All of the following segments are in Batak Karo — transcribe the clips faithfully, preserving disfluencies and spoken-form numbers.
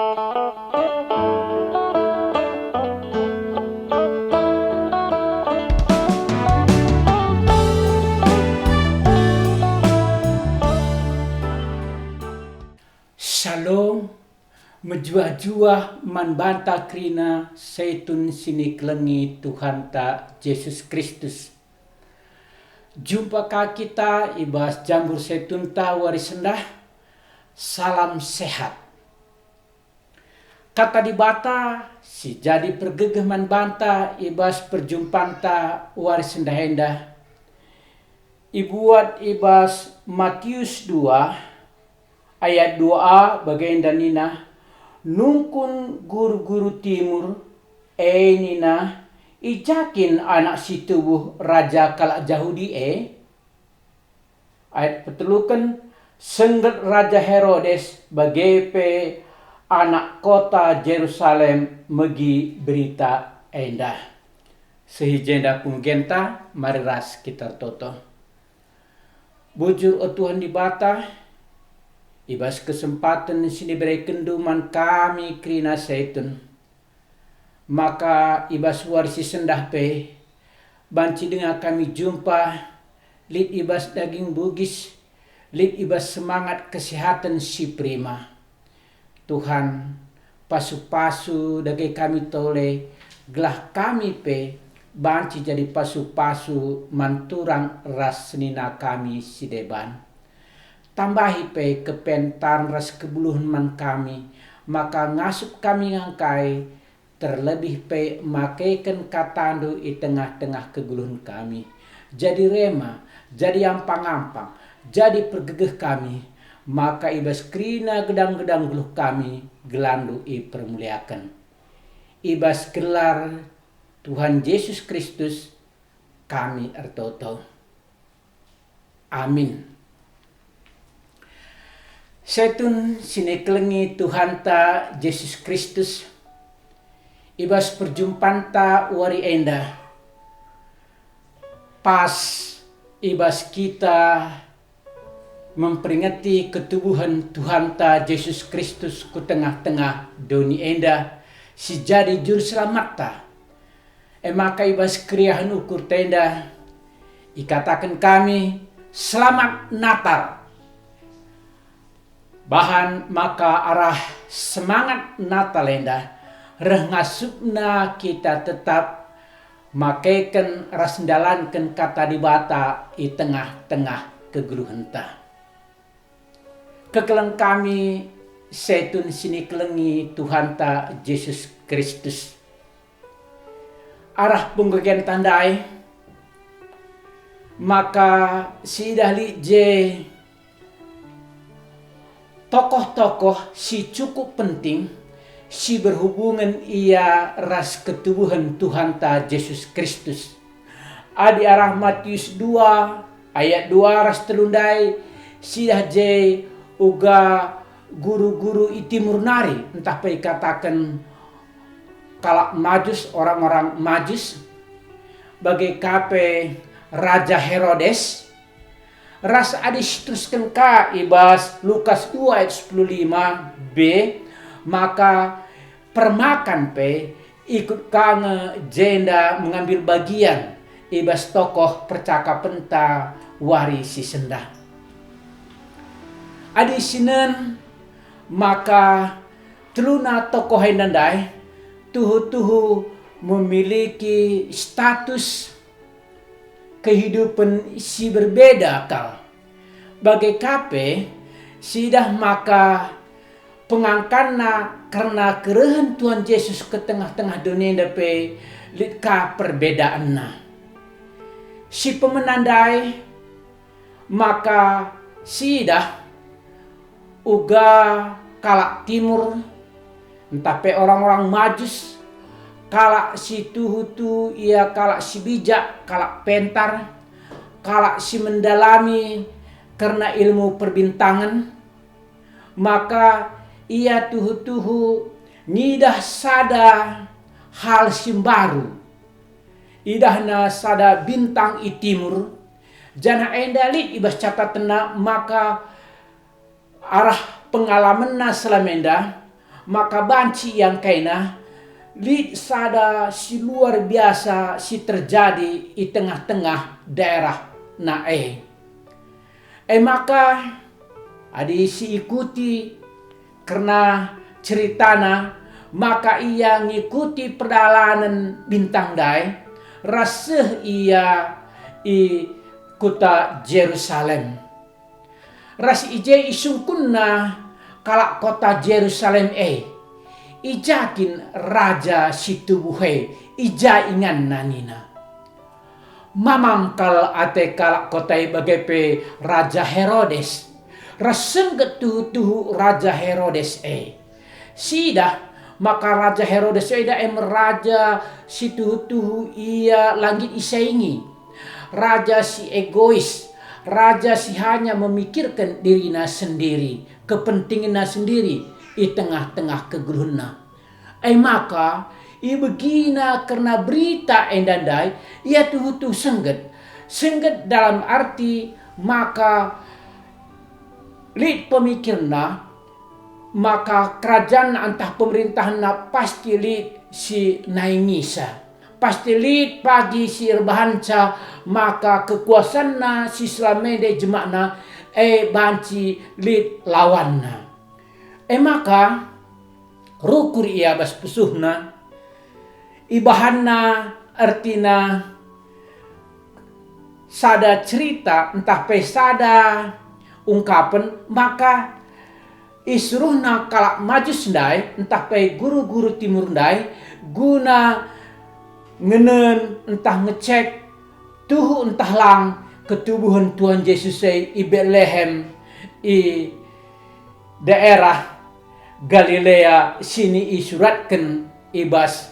Shalom, mejuah-juah man banta kerina Saitun si nikelengi Tuhanta Jesus Kristus. Jumpa ka kita i bas jambur Saitunta wari sendah. Salam sehat. Kata Dibata si jadi pergegeh man banta i bas perjumpanta wari sendah enda, ibuat i bas Matius dua ayat dua a bagenda nina, "Nungkun guru-guru Timur e nina, 'I ja kin anak si tubuh raja kalak Jahudi e?' Ayat peteluken, sengget Raja Herodes bage pe anak kota Jerusalem megi berita enda." Seh i jenda pengogenta, mari ras kita ertoto. Bujur, o Tuhan Dibata, i bas kesempaten si niberekenNdu man kami kerina Saitun, maka i bas wari si sendah pe banci denga kami jumpa, lit i bas daging bugis, lit i bas semangat kesehaten si prima. Tuhan, pasu-pasu dage kami tole, gelah kami pe banci jadi pasu-pasu man turang ras senina kami si deban. Tambahi pe kepentaren ras kegeluhen man kami, maka ngasup kami ngangkai, terlebih pe makeken kataNdu i tengah-tengah kegeluhen kami. Jadi rema, jadi ampang-ampang, jadi pergegeh kami, maka i bas kerina gedang-gedang geluh kami, gelarNdu ipermuliaken. I bas gelar Tuhan Jesus Kristus kami ertoto. Amin. Saitun si nikelengi Tuhanta Jesus Kristus, i bas perjumpanta wari enda, pas i bas kita memperingeti ketubuhen Tuhanta Jesus Kristus ku tengah-tengah doni enda, si jadi Juru Selamatta. E maka i bas keriahen ukur tenda, ikataken kami, "Selamat Natal!" Bahan maka arah semangat Natal enda reh ngasupna kita tetap makeken ras ndalanken Kata Dibata i tengah-tengah kegeluhenta. Kekeleng kami, Saitun si nikelengi Tuhanta Jesus Kristus. Arah penggogenta ndai, maka siidah lit je tokoh-tokoh si cukup penting si berhubungen ia ras ketubuhen Tuhanta Jesus Kristus. Adi arah Matius dua ayat dua ras telu ndai, siidah je uga guru-guru i Timur nari, ntah pe ikataken kalak Majus, orang-orang Majus, bage ka pe Raja Herodes, ras adi siterusken ka i bas Lukas dua ayat sepuluh lima b, maka permakan pe ikut ka nge jenda mengambil bagian i bas tokoh percakapenta wari si sendah. Adi sinen, maka teluna tokoh enda ndai tuhu-tuhu memiliki status kehidupan si berbeda kal. Bage ka pe, siidah maka pengangkanna kerna kerehen Tuhan Jesus ke tengah-tengah doni enda pe lit ka perbedaanna. Si pemena ndai maka siidah uga kalak Timur, ntah pe orang-orang Majus, kalak si tuhu-tuhu ia kalak si bijak, kalak pentar, kalak si mendalami kerna ilmu perbintangen, maka ia tuhu-tuhu ngidah sada hal si mbaru. Idahna sada bintang i timur, janah enda lit i bas catatenna maka arah pengalamenna selama enda, maka banci iangkaina lit sada si luar biasa si terjadi i tengah-tengah daerahna e. E maka, adi siikuti kerna ceritana, maka ia ngikuti perdalanen bintang ndai, ras seh ia i kuta Jerusalem. Ras i je isungkunna kalak kota Jerusalem e, "I ja kin Raja si tubuh e, i ja inganna?" nina. Mamang kal ate kalak kota e bage pe Raja Herodes, ras sengget tuhu-tuhu Raja Herodes e. Siidah maka Raja Herodes enda e me raja si tuhu-tuhu ia la nggit isaingi, raja si egois, raja si hanya memikirken dirina sendiri, kepentingenna sendiri i tengah-tengah kegeluhenna. E maka, ibegina kerna berita enda ndai, ia tuhu-tuhu sengget. Sengget dalam arti maka lit pemikirna, maka kerajanna ntah pemerentahenna pasti lit si naingisa. Pasti lit pagi si erbahanca maka kekuasanna si selama enda jemakna e banci lit lawanna. E maka, rukur ia bas pusuhna, ibahanna ertina sada cerita ntah pe sada ungkapen, maka isuruhna kalak Majus ndai ntah pe guru-guru Timur ndai guna ngenen ntah ngecek tuhu ntah lang ketubuhen Tuhan Jesus e i Betlehem, i daerah Galilea, sini isuratken i bas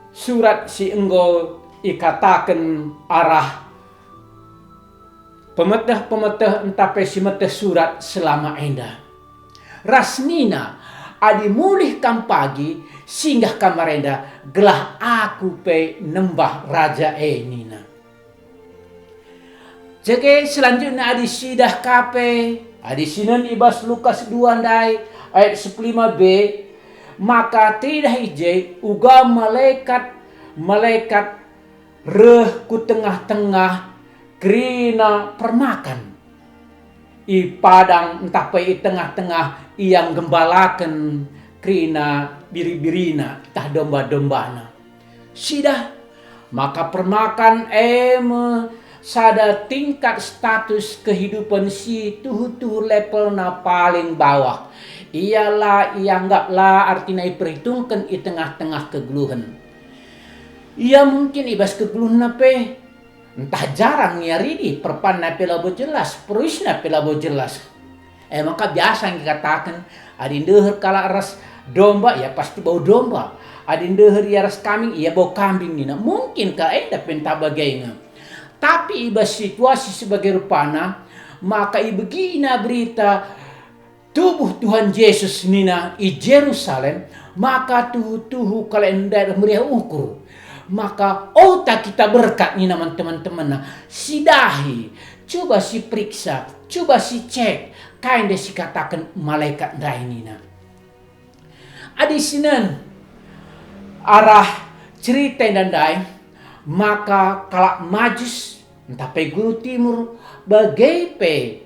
surat si enggo ikataken arah pemeteh-pemeteh ntah pe si meteh surat selama enda. Ras nina, "Adi mulih kam pagi, singgah kam arenda, gelah aku pe nembah Raja e," nina. Jage selanjutna adi sidah ka pe, adi sinen i bas Lukas dua ndai ayat sepuluh lima b, maka teridah i je uga malekat-malekat reh ku tengah-tengah kerina permakan. I padang ntah pe i tengah-tengah ia nggembalaken kerina biri-birina ntah domba-dombana. Sidah maka permakan e me sada tingkat status kehidupan si tuhu-tuhu levelna paling bawah. Ia la ianggap, la artina iperhitungken i tengah-tengah kegeluhen. Ia mungkin i bas kegeluhenna pe, ntah jarang ia ridi, perpanna pe labo jelas, peruisna pe labo jelas. E maka biasa ngikataken, adi ndeher kalak ras domba, ia pasti bau domba. Adi ndeher ia ras kambing, ia bau kambing nina. Mungkin kal enda pe ntah bage nge. Tapi i bas situasi si bage rupana, maka ibegina berita tubuh Tuhan Jesus nina i Jerusalem, maka tuhu-tuhu kalak ndai meriah ukur. Maka ota kita berkat nina man teman-temanna, sidahi, cuba siperiksa, cuba sicek, kai nde sikataken malekat ndai nina. Adi sinen arah cerita enda ndai, maka kalak Majus ntah pe guru Timur, bage pe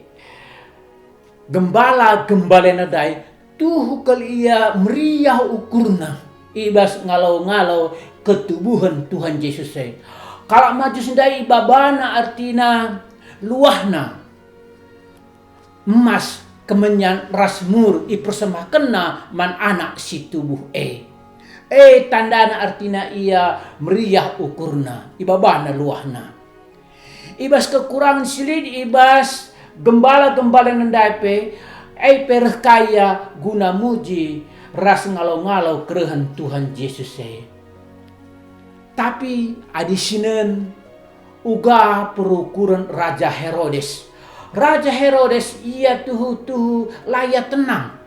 gembala-gembalana ndai, tuhu kal ia meriah ukurna i bas ngalo-ngalo ketubuhen Tuhan Jesus e. Kalak Majus ndai ibabana ertina luahna emas, kemenyan ras mur ipersembahkenna man Anak si tubuh e. E tandana ertina ia meriah ukurna, ibabana luahna. I bas kekurangen si lit i bas gembala-gembala ndai pe, e pe reh ka ia guna muji ras ngalo-ngalo kerehen Tuhan Jesus e. Tapi adi sinen uga perukuren Raja Herodes. Raja Herodes ia tuhu-tuhu la ia tenang.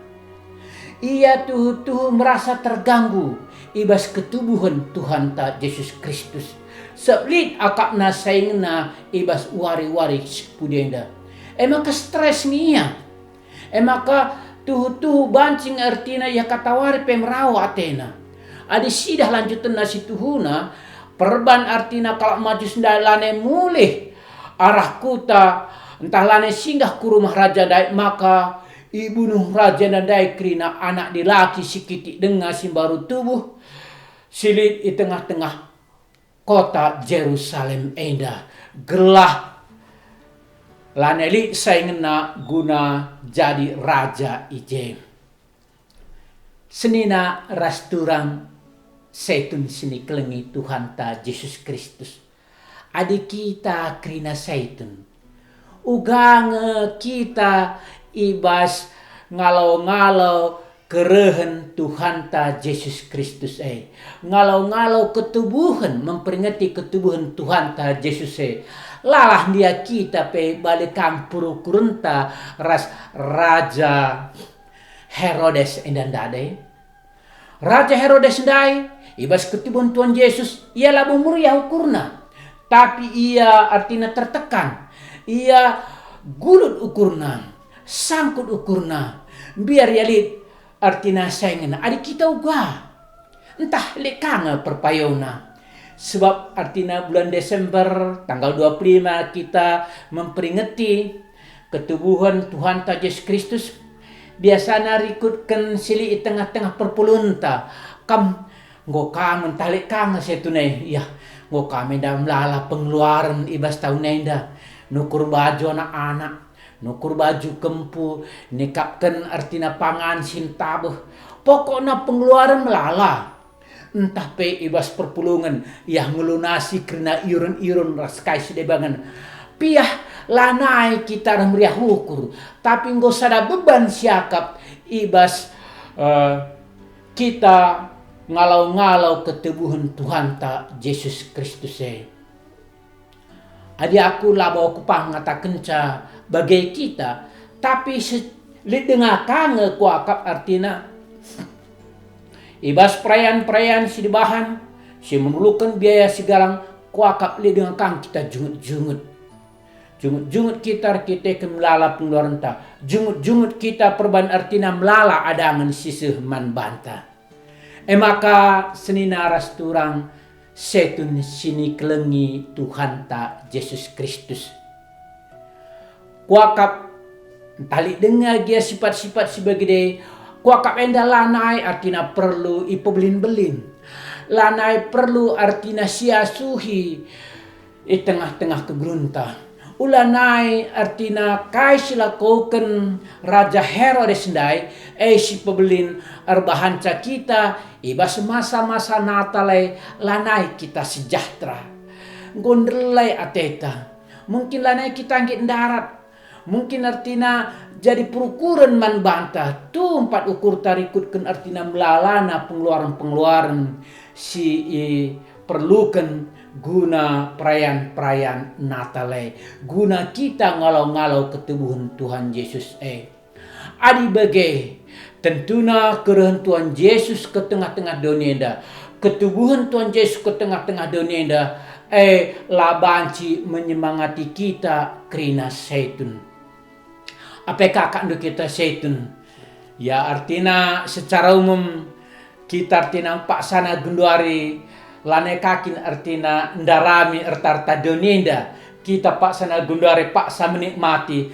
Ia tuhu-tuhu merasa terganggu i bas ketubuhen Tuhanta Jesus Kristus. Sebab lit akapna saingenna i bas wari-wari si pudi enda. E maka stres nge ia. E maka Tuhu-tuhu banci nge ertina ia katawari pe merawa atena. Adi sidah lanjutenna si tuhuna, perban ertina kalak Majus ndai lanai mulih arah kuta, ntah lanai singgah ku rumah raja ndai, maka ibunuh raja ndai kerina anak dilaki si kitik denga si mbaru tubuh, si lit i tengah-tengah kota Jerusalem enda, gelah lanai lit saingenna guna jadi raja i je. Senina ras turang Saitun si nikelengi Tuhanta Jesus Kristus. Adi kita kerina Saitun, uga nge kita i bas ngalo-ngalo kerehen Tuhanta Jesus Kristus e, ngalo-ngalo ketubuhen, memperingeti ketubuhen Tuhanta Jesus e. Lalah ndia kita pe bali kang perukurenta ras Raja Herodes enda ndai? Raja Herodes ndai, i bas ketubuhen Tuhan Jesus, ia labo meriah ukurna, tapi ia ertina tertekan, ia gulut ukurna, sangkut ukurna, mbiar ia lit ertina saingenna adi kita uga. Ntah lit ka nge perpayona. Sebab ertina bulan Desember, tanggal dua puluh lima, kita memperingeti ketubuhen Tuhanta Jesus Kristus, biasana rikutken si lit i tengah-tengah perpulungenta. Kam, enggo kam ntah lit ka nge Saitun e, yah, enggo kam enda melala pengeluaren i bas tahun enda, nukur baju anak-anak, nukur baju kempu, nikapken ertina pangan si ntabeh. Pokokna pengeluaren melala. Ntah pe i bas perpulungen, yah, ngelunasi kerina iuren-iuren ras kai si debangen. Piah lanai kita arah meriah ukur, tapi enggo sada beban siakap i bas, eh, kita ngalau-ngalau ketubuhen Tuhanta Jesus Kristus e. Adi aku labo aku pah ngatakenca bage kita, tapi se-, lit denga ka nge kuakap ertina. I bas perayan-perayan si debahan, si memerluken biaya si galang, kuakap lit denga ka nge kita jungut-jungut. Jungut-jungut kita erkiteken melala pengeluarenta. Jungut-jungut kita perban ertina melala adangen si seh man banta. E maka senina ras turang Saitun si nikelengi Tuhanta Jesus Kristus. Kuakap, ntah lit denga gia sipat-sipat si bagide, kuakap enda lanai ertina perlu ipebelin-belin. Lanai perlu ertina siasuhi i tengah-tengah kegeluhenta. Ulanai ertina kai si lakoken Raja Herodes ndai, e si pebelin erbahanca kita i bas masa-masa Natal e, lanai kita sejahtera. Enggo ndelai ateta. Mungkin lanai kita nggit ndarat. Mungkin ertina jadi perukuren man banta, tumpat ukurta rikutken ertina melalana pengeluaren-pengeluaren si iperluken guna perayan-perayan Natal e, guna kita ngalau-ngalau ketubuhen Tuhan Jesus e. Adi bage, tentuna kerehen Tuhan Jesus ke tengah-tengah doni enda, ketubuhen Tuhan Jesus ke tengah-tengah doni enda, e la banci menyemangati kita kerina Saitun. Apai kakakndu kita Saitun? Ya, ertina secara umum, kita ertina paksana genduari lanai ka kin ertina ndarami erta-erta doni enda. Kita paksana genduari paksa menikmati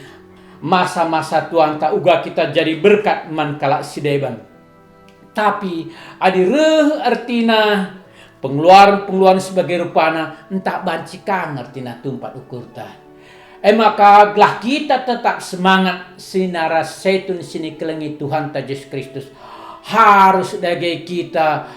masa-masa tuanta uga kita jadi berkat man kalak si deban. Tapi adi reh ertina pengeluaren-pengeluaren si bage rupana, ntah banci ka nge ertina tumpat ukurta. E maka gelah kita tetap semangat senina ras Saitun si nikelengi Tuhanta Jesus Kristus, harus dage kita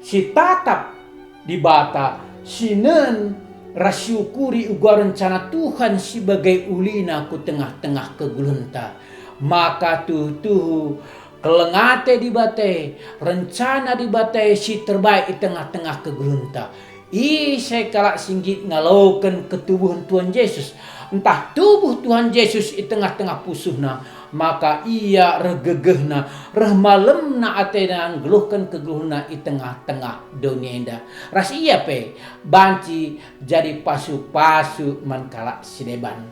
si tatap Dibata, si nen ras siukuri uga rencana Tuhan si bage ulina ku tengah-tengah kegeluhenta. Maka tuhu-tuhu keleng ate Dibata, rencana Dibata si terbaik i tengah-tengah kegeluhenta. Ise kalak si nggit ngaloken ketubuhen Tuhan Jesus, ntah tubuh Tuhan Jesus i tengah-tengah pusuhna, maka ia reh gegehna, reh malemna atena nggeluhken kegeluhenna i tengah-tengah doni enda. Ras ia pe banci jadi pasu-pasu man kalak si deban.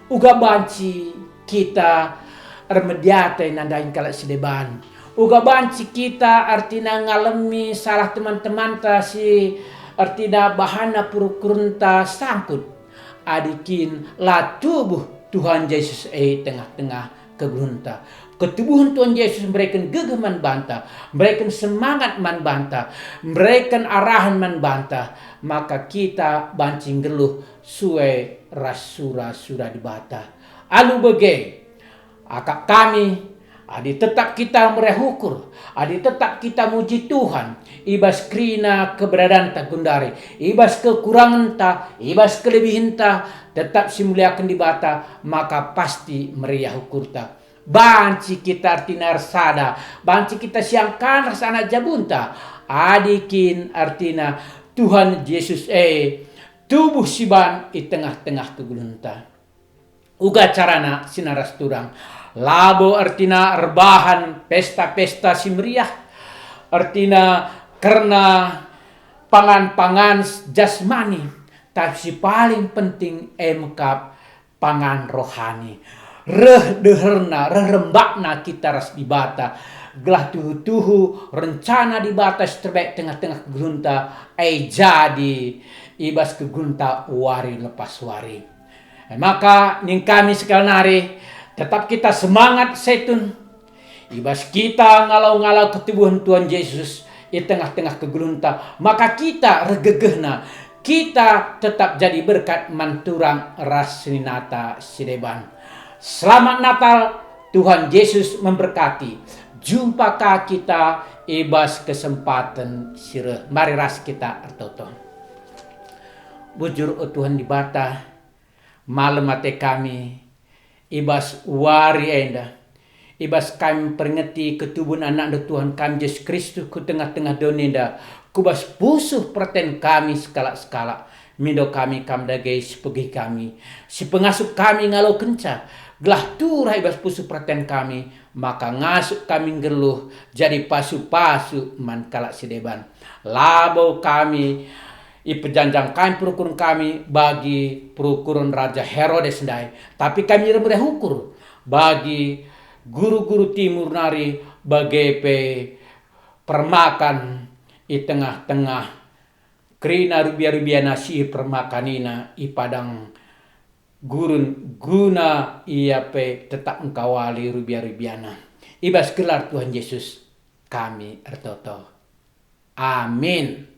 Uga banci kita ermediate nandangi kalak si deban. Uga banci kita ertina ngalemi salah teman-temanta si ertina bahanna perukurenta sangkut. Adi kin la tubuh Tuhan Jesus e tengah-tengah kegeluhenta. Ketubuhen Tuhan Jesus mereken gegeh man banta, mereken semangat man banta, mereken arahen man banta, maka kita banci nggeluh sue ras sura-sura Dibata. Alu bage, akap kami, adi tetap kita meriah ukur, adi tetap kita muji Tuhan, i bas kerina keberadanta gundari, i bas kekurangenta, i bas kelebihinta, tetap simuliaken Dibata, maka pasti meriah ukurta. Banci kita ertina ersada, banci kita siangkan ras anak jabunta, adi kin ertina Tuhan Jesus e tubuh siban i tengah-tengah kegeluhenta. Uga carana sinaras turang, labo ertina erbahan pesta-pesta si meriah, ertina kerna pangan-pangan jasmani, tapi si paling penting e mekap pangan rohani. Reh deherna, reh rembakna kita ras Dibata, gelah tuhu-tuhu rencana Dibata si terbaik tengah-tengah kegeluhenta, e jadi i bas kegeluhenta wari lepas wari. E maka nina kami sekali nari, tetap kita semangat setun. I bas kita ngalau-ngalau ketubuhen Tuhan Jesus i tengah-tengah kegeluhenta, maka kita ergegehna, kita tetap jadi berkat man turang ras seninata si deban. Selamat Natal, Tuhan Jesus memberkati. Jumpa ka kita i bas kesempaten si reh. Mari ras kita ertoto. Bujur, o Tuhan Dibata, malem ate kami i bas wari enda, i bas kami mperingeti ketubuhen AnakNdu Tuhan kami Jesus Kristus ku tengah-tengah doni enda, ku bas pusuh peraten kami sekalak-sekalak. Mindo kami Kam dage si pegih kami, si pengasup kami ngalokenca, gelah turah i bas pusuh peraten kami, maka ngasup kami nggeluh jadi pasu-pasu man kalak si deban. Labo kami ipejanjang kami perukuren kami bagi perukuren Raja Herodes ndai, tapi kami meriah ukur bagi guru-guru Timur nari, bage pe permakan i tengah-tengah kerina rubia-rubiana si ipermakanina i padang gurun, guna ia pe tetap engkawali rubia-rubiana. I bas gelar Tuhan Jesus kami ertoto. Amin.